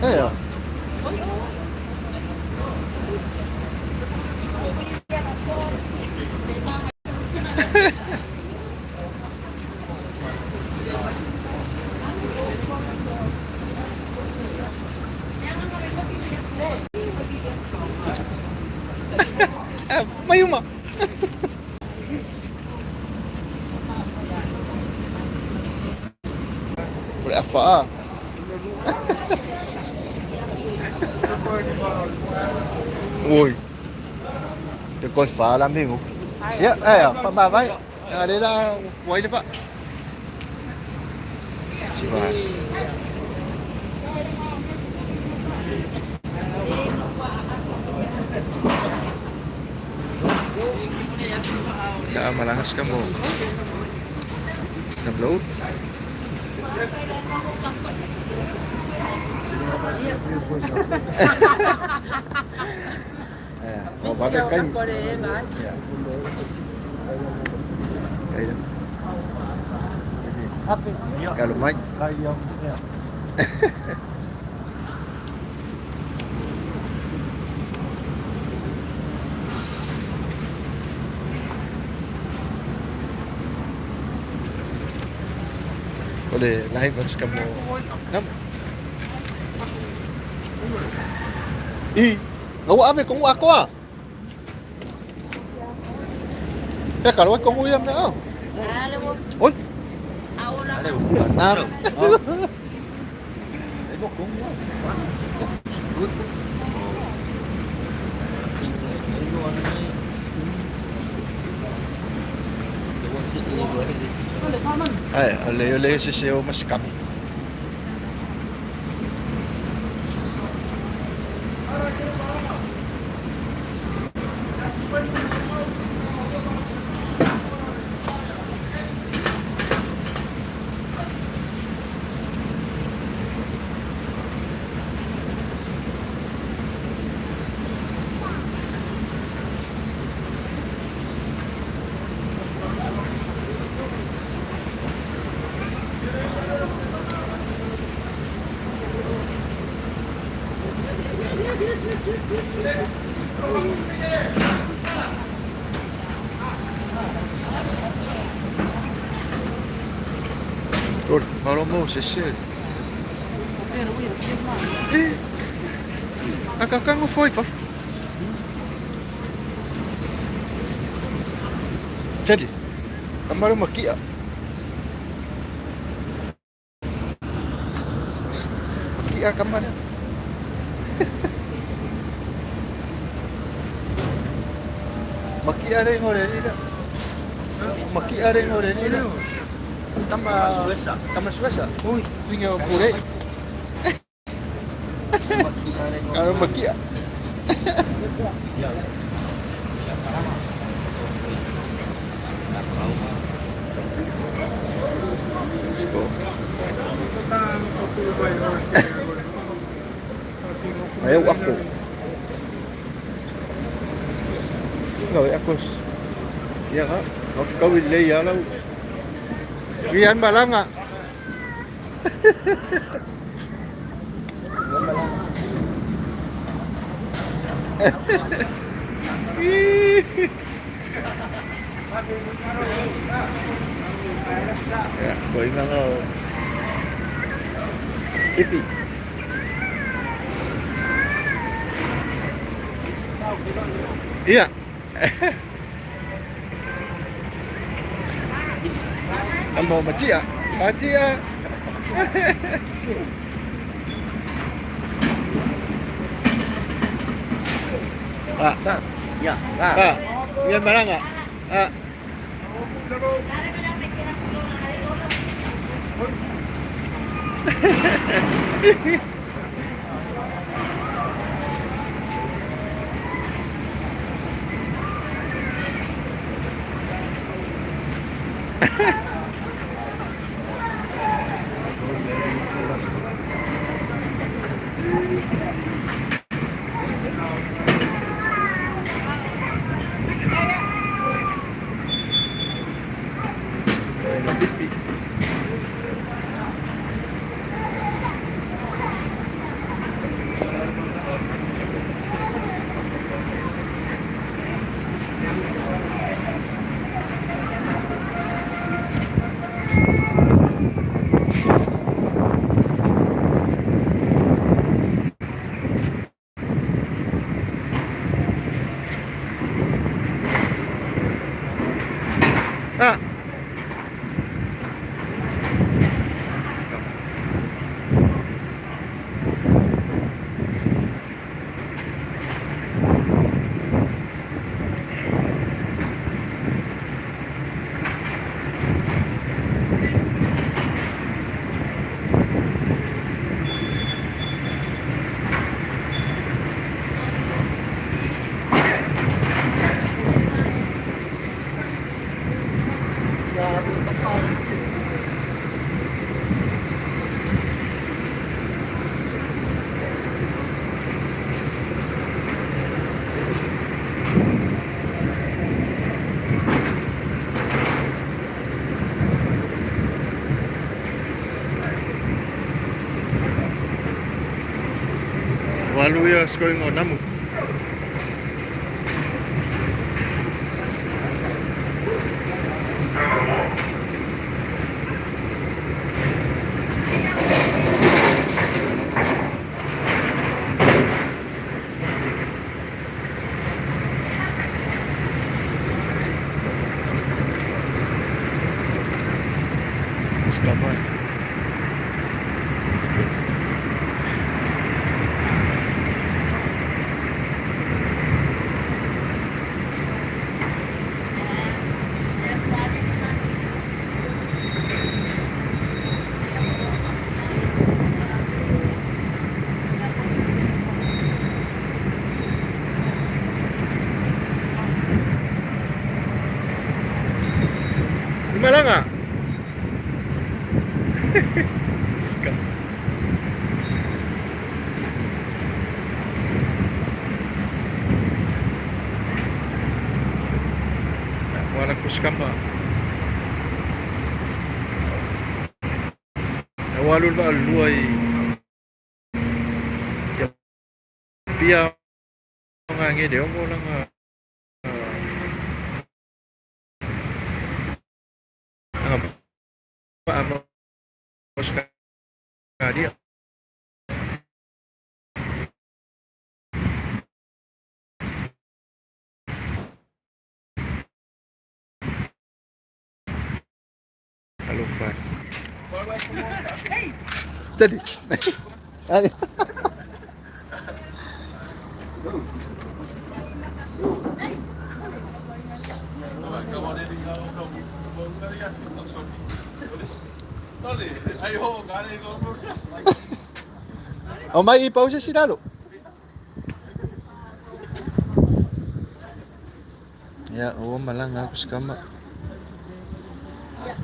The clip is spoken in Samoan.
Eh. Eh, mayuma. O le afa. Ui. Te koi wha la mingu. Ya, eh, pa ba vai. Ale la wai le pa. Si vas. Ya, malangas ka mo. Na-bloat? Eh, oh, bakit kayo? Ya. Kayo. Kalau mic. Boleh live harus kamu. Nam. I, ngau ave kong ako ah. Ya kalau kong uyam na ah. Oi. Nam. Ay, leyo-leyo si Seo mas kami. Tor, maromo se se. Eh. Akakango foi faf. Jadi, amaro makia. Makia kamar. Makia re ngore ni dah. Makia re ngore ni dah. Tama Suesa. Tama Suesa. Ui, finga pure. Kalau makia. Let's go. Ayaw ako. Gawe ako. Ya ka. Of kawil le ya lau. Rian balanga. Ya, boy nga nga. Ipi. Iya. Ambo macia. Macia. Ah, Ya. ah. Yan balanga. Ah. Pipi. Ua alu ia scoring o namu. Scammer. Malaga. Scam. Wala ko scam ba. Ua alu le vaa lua i ia pia nge le ono langa langa vaa ma Australia. Alofa. Tadi. O mai i pause sinalo. Ya, ua malanga aku sekama. Ya,